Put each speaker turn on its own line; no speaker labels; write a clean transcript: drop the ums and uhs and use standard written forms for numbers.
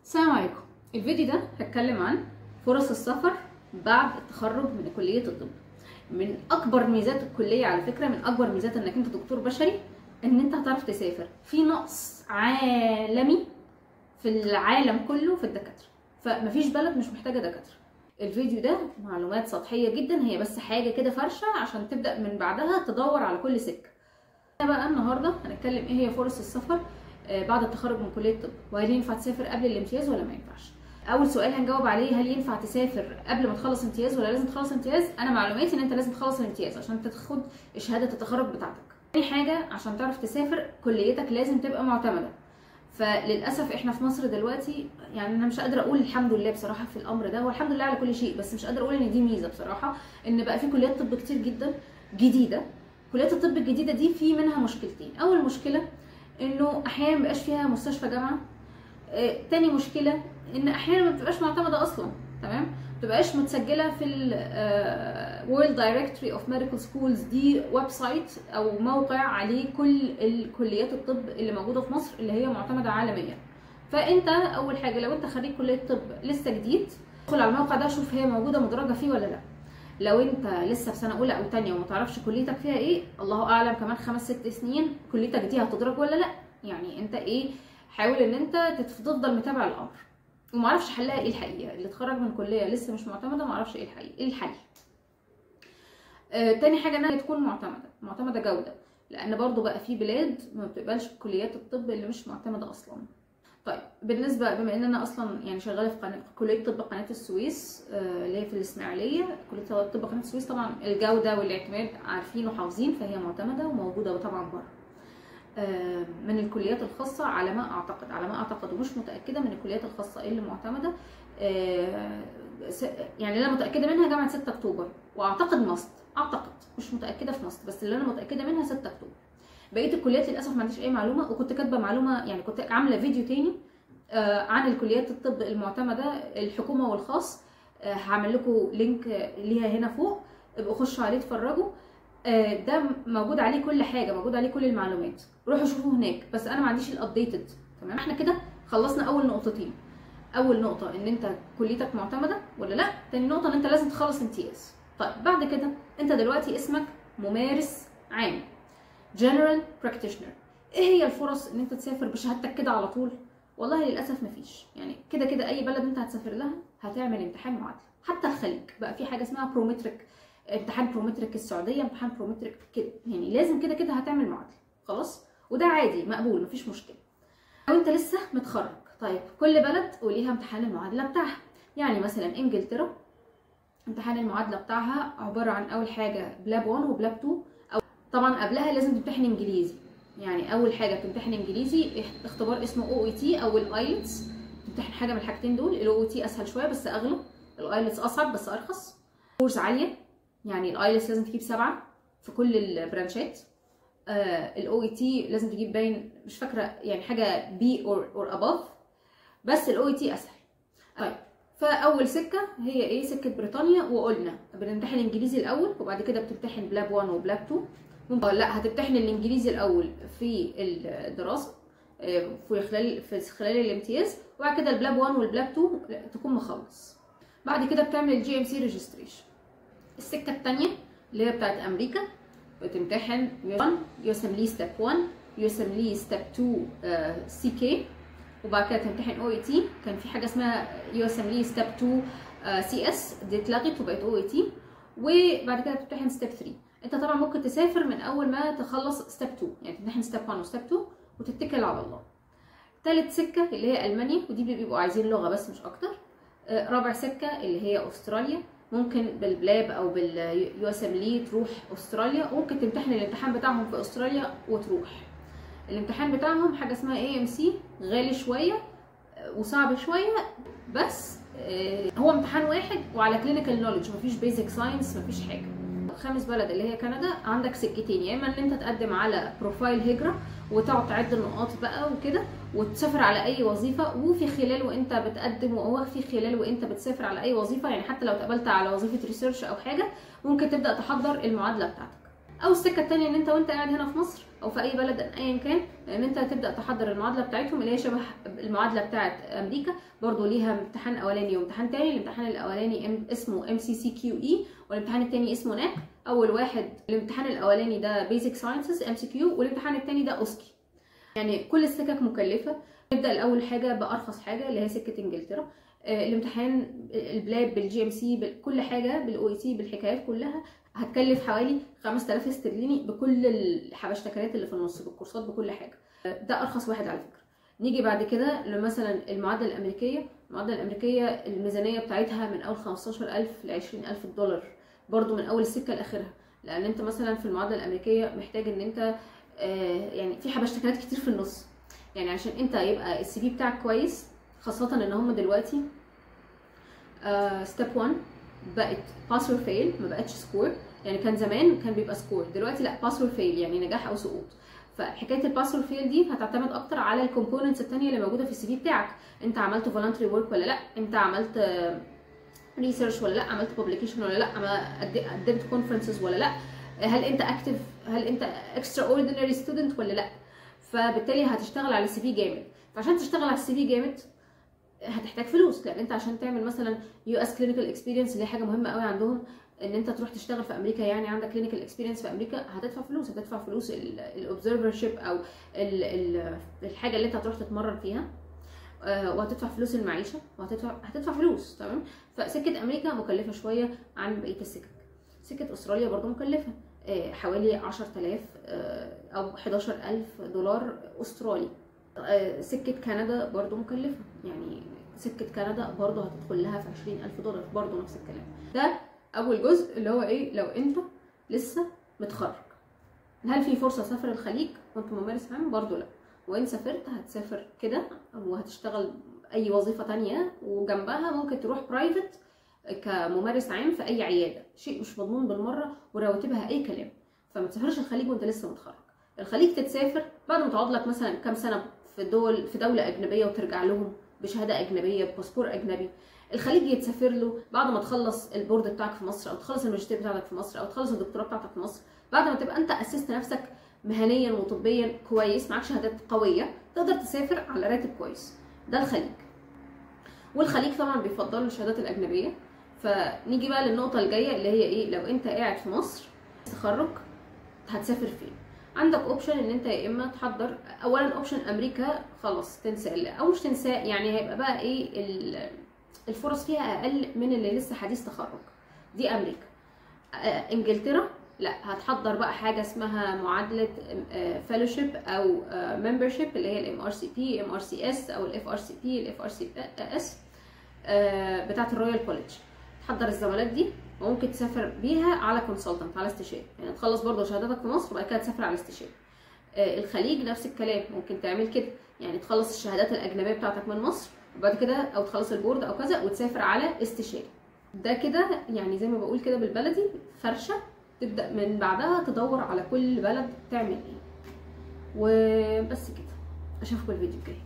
السلام عليكم. الفيديو ده هتكلم عن فرص السفر بعد التخرج من كلية الطب. من اكبر ميزات الكلية على فكرة، من اكبر ميزات انك انت دكتور بشري، ان انت هتعرف تسافر. في نقص عالمي في العالم كله في الدكاترة، فمفيش بلد مش محتاجة دكاترة. الفيديو ده معلومات سطحية جدا، هي بس حاجة كده فرشة عشان تبدأ من بعدها تدور على كل سكة. بقى النهاردة هنتكلم ايه هي فرص السفر بعد التخرج من كلية الطب، وهل ينفع تسافر قبل الامتياز ولا ما ينفعش. اول سؤال هنجاوب عليه، هل ينفع تسافر قبل ما تخلص امتياز ولا لازم تخلص امتياز؟ انا معلوماتي ان انت لازم تخلص الامتياز عشان تاخد شهادة التخرج بتاعتك. تاني حاجة، عشان تعرف تسافر كليتك لازم تبقى معتمدة. فللاسف احنا في مصر دلوقتي، يعني انا مش قادرة اقول الحمد لله بصراحة في الامر ده، والحمد لله على كل شيء، بس مش قادرة اقول ان دي ميزة بصراحة، ان بقى في كليات طب كتير جدا جديدة. كليات الطب الجديدة دي في منها مشكلتين. اول مشكلة انه احيانا مبقاش فيها مستشفى جامعه. تاني مشكلة ان احيانا ما بتبقاش معتمدة اصلا، تمام، ما بتبقاش متسجله في ال World Directory of Medical Schools. دي website او موقع عليه كل الكليات الطب اللي موجودة في مصر اللي هي معتمدة عالميا. فانت اول حاجة لو انت خريج كليه طب لسه جديد، ادخل على الموقع ده شوف هي موجودة مدرجة فيه ولا لا. لو انت لسه في سنة اولى او ثانية وما تعرفش كليتك فيها ايه، الله اعلم كمان 5 6 سنين كليتك دي هتدرج ولا لا. يعني انت ايه، حاول ان انت تفضل متابع الامر. وما اعرفش حلها ايه الحقيقة، اللي اتخرج من كليه لسه مش معتمدة ما اعرفش ايه الحقيقة، ايه الحل. تاني حاجة انها تكون معتمدة، معتمدة جوده، لان برضو بقى في بلاد ما بتقبلش كليات الطب اللي مش معتمدة اصلا. طيب بالنسبة، بما ان انا اصلا يعني شغالة في كليه طب قناة السويس، اللي هي في الاسماعيلية، كليه طب قناة السويس طبعا الجودة والاعتماد عارفين وحافظين، فهي معتمدة وموجودة طبعا بره. من الكليات الخاصة على ما اعتقد، على ما اعتقد ومش متاكدة، من الكليات الخاصة اللي معتمدة، يعني اللي انا متاكدة منها جامعه 6 اكتوبر، واعتقد ماست، اعتقد مش متاكدة في ماست، بس اللي انا متاكدة منها 6 اكتوبر. بقية الكليات للاسف ما عنديش اي معلومة، وكنت كاتبه معلومة، يعني كنت عامله فيديو تاني عن الكليات الطب المعتمدة الحكومة والخاص، هعمل لكم link ليها هنا فوق، ابقوا خشوا عليه اتفرجوا. ده موجود عليه كل حاجة، موجود عليه كل المعلومات، روحوا شوفوه هناك، بس انا ما عنديش ال updated. تمام، احنا كده خلصنا اول نقطتين. اول نقطة ان انت كليتك معتمدة ولا لا، تاني نقطة ان انت لازم تخلص امتياز. طيب بعد كده انت دلوقتي اسمك ممارس عام، General Practitioner. ايه هي الفرص ان انت تسافر بشهادتك كده على طول؟ والله للاسف مفيش، يعني كده كده اي بلد انت هتسافر لها هتعمل امتحان معادلة. حتى الخليج بقى في حاجة اسمها Prometric، امتحان Prometric السعودية، امتحان Prometric كده، يعني لازم كده كده هتعمل معادلة خلاص، وده عادي مقبول مفيش مشكلة. لو انت لسه متخرج، طيب كل بلد وليها امتحان المعادلة بتاعها. يعني مثلا انجلترا امتحان المعادلة بتاعها عبارة عن اول حاجة PLAB 1 و PLAB 2. طبعا قبلها لازم تمتحن انجليزي، يعني اول حاجة بتمتحن انجليزي، اختبار اسمه OET او ال IELTS، تمتحن حاجة من الحاجتين دول. ال OET اسهل شوية بس اغلى، ال IELTS اصعب بس ارخص. scores عالية، يعني ال IELTS لازم تجيب 7 في كل ال branch ات، ال OET لازم تجيب باين مش فاكره يعني حاجة B or above، بس ال OET اسهل. طيب فاول سكة هي ايه؟ سكة بريطانيا، وقلنا بنمتحن انجليزي الاول وبعد كده بتمتحن PLAB 1 و PLAB 2. لا هتمتحن الانجليزي الاول في الدراسة في خلال الامتياز، وبعد كده ال PLAB 1 وال PLAB 2 تكون مخلص. بعد كده بتعمل ال GMC registration. السكة الثانية اللي هي بتاعت امريكا، بتمتحن USMLE step 1، USMLE step 2 CK، وبعد كده تمتحن OET. كان في حاجة اسمها USMLE step 2 CS، دي اتلغت وبقت OET، وبعد كده تمتحن step 3. انت طبعا ممكن تسافر من اول ما تخلص step 2، يعني تمتحن step 1 و step 2 وتتكل على الله. تالت سكة اللي هي المانيا، ودي بيبقوا عايزين لغة بس مش اكتر. رابع سكة اللي هي استراليا، ممكن بال PLAB او بال USMLE تروح استراليا، وممكن تمتحن الامتحان بتاعهم في استراليا وتروح. الامتحان بتاعهم حاجة اسمها AMC، غالي شوية وصعب شوية، بس هو امتحان واحد وعلى clinical knowledge، مفيش basic science، مفيش حاجة. خامس بلد اللي هي كندا، عندك سكتين، يا اما ان انت تقدم على profile هجره وتقعد تعد النقاط بقى وكده وتسافر على اي وظيفة، وفي خلال وانت بتقدم وفي خلال وانت بتسافر على اي وظيفة، يعني حتى لو اتقبلت على وظيفة research او حاجة ممكن تبدا تحضر المعادلة بتاعتك. او السكة الثانية ان انت وانت قاعد هنا في مصر او في اي بلد ايا كان، ان انت تبدا تحضر المعادلة بتاعتهم اللي هي شبه المعادلة بتاعت امريكا، برضو ليها امتحان اولاني وامتحان تاني. الامتحان الاولاني اسمه MCCQE، والامتحان التاني اسمه NAC. اول واحد الامتحان الاولاني ده basic sciences MCQ، والامتحان التاني ده OSCE. يعني كل السكك مكلفة. نبدا الاول حاجة بارخص حاجة اللي هي سكة انجلترا. الامتحان ال PLAB بال GMC بكل حاجة بال OET بالحكايات كلها هتكلف حوالي 5000 استرليني بكل الحبشتكنات اللي في النص، بالكورسات بكل حاجة. ده ارخص واحد على فكرة. نيجي بعد كده لمثلا المعادلة الامريكية. المعادلة الامريكية الميزانية بتاعتها من اول 15000 ل 20000 دولار، برضو من اول السكة لاخرها، لان انت مثلا في المعادلة الامريكية محتاج ان انت يعني في حبشتكنات كتير في النص، يعني عشان انت يبقى ال CV بتاعك كويس، خاصة ان هم دلوقتي step 1 بقت pass or fail، ما بقتش score. يعني كان زمان كان بيبقى score، دلوقتي لا، pass or fail يعني نجاح او سقوط. فحكايه ال pass or fail دي هتعتمد اكتر على ال components الثانية اللي موجودة في ال CV بتاعك. انت عملت voluntary work ولا لا، انت عملت research ولا لا، عملت publication ولا لا، قدمت conferences ولا لا، هل انت active، هل انت extraordinary student ولا لا. فبالتالي هتشتغل على ال CV جامد. فعشان تشتغل على ال CV جامد هتحتاج فلوس، لان انت عشان تعمل مثلا US clinical experience اللي هي حاجة مهمة قوي عندهم، ان انت تروح تشتغل في امريكا، يعني عندك clinical experience في امريكا، هتدفع فلوس، هتدفع فلوس ال observership او الحاجة اللي انت هتروح تتمرن فيها، وهتدفع فلوس المعيشة، وهتدفع فلوس. تمام. فسكه امريكا مكلفة شوية عن بقية السكك. سكة استراليا برضو مكلفة، حوالي 10000 او 11000 دولار استرالي. سكة كندا برضو مكلفة، يعني سكة كندا برضو هتدخل لها في 20000 دولار برضو نفس الكلام. ده اول جزء اللي هو ايه، لو انت لسه متخرج. هل في فرصة سفر الخليج وانت ممارس عام؟ برضو لا. وان سافرت هتسافر كده وهتشتغل اي وظيفة تانية، وجنبها ممكن تروح private كممارس عام في اي عيادة، شيء مش مضمون بالمرة ورواتبها اي كلام. فما تسافرش الخليج وانت لسه متخرج. الخليج تتسافر بعد ما تقعد لك مثلا كام سنة في دولة اجنبية وترجع لهم بشهادة اجنبية بباسبور اجنبي. الخليج يتسافر له بعد ما تخلص ال board بتاعك في مصر، او تخلص الماجستير بتاعتك في مصر، او تخلص الدكتوراه بتاعتك في مصر، بعد ما تبقى انت اسست نفسك مهنيا وطبيا كويس، معاك شهادات قوية، تقدر تسافر على راتب كويس. ده الخليج. والخليج طبعا بيفضلوا الشهادات الاجنبية. فنيجي بقى للنقطة الجاية اللي هي ايه، لو انت قاعد في مصر تخرج هتسافر فين؟ عندك option ان انت يا اما تحضر اولا option امريكا، خلاص تنسى او مش تنسى، يعني هيبقى بقى ايه الفرص فيها اقل من اللي لسه حديث تخرج. دي امريكا. انجلترا لا، هتحضر بقى حاجة اسمها معادلة fellowship او membership اللي هي الام ار سي بي، ام ار سي اس، او الاف ار سي بي، الاف ار سي اس بتاعه ال Royal College. تحضر الزمالات دي وممكن تسافر بيها على consultant، على استشاري، يعني تخلص برضه شهادتك في مصر وبعد كده تسافر على استشاري. الخليج نفس الكلام، ممكن تعمل كده، يعني تخلص الشهادات الاجنبية بتاعتك من مصر وبعد كده او تخلص ال board او كذا وتسافر على استشاري. ده كده يعني زي ما بقول كده بالبلدي فرشه، تبدا من بعدها تدور على كل بلد تعمل ايه. وبس كده، اشوفكم الفيديو الجاي.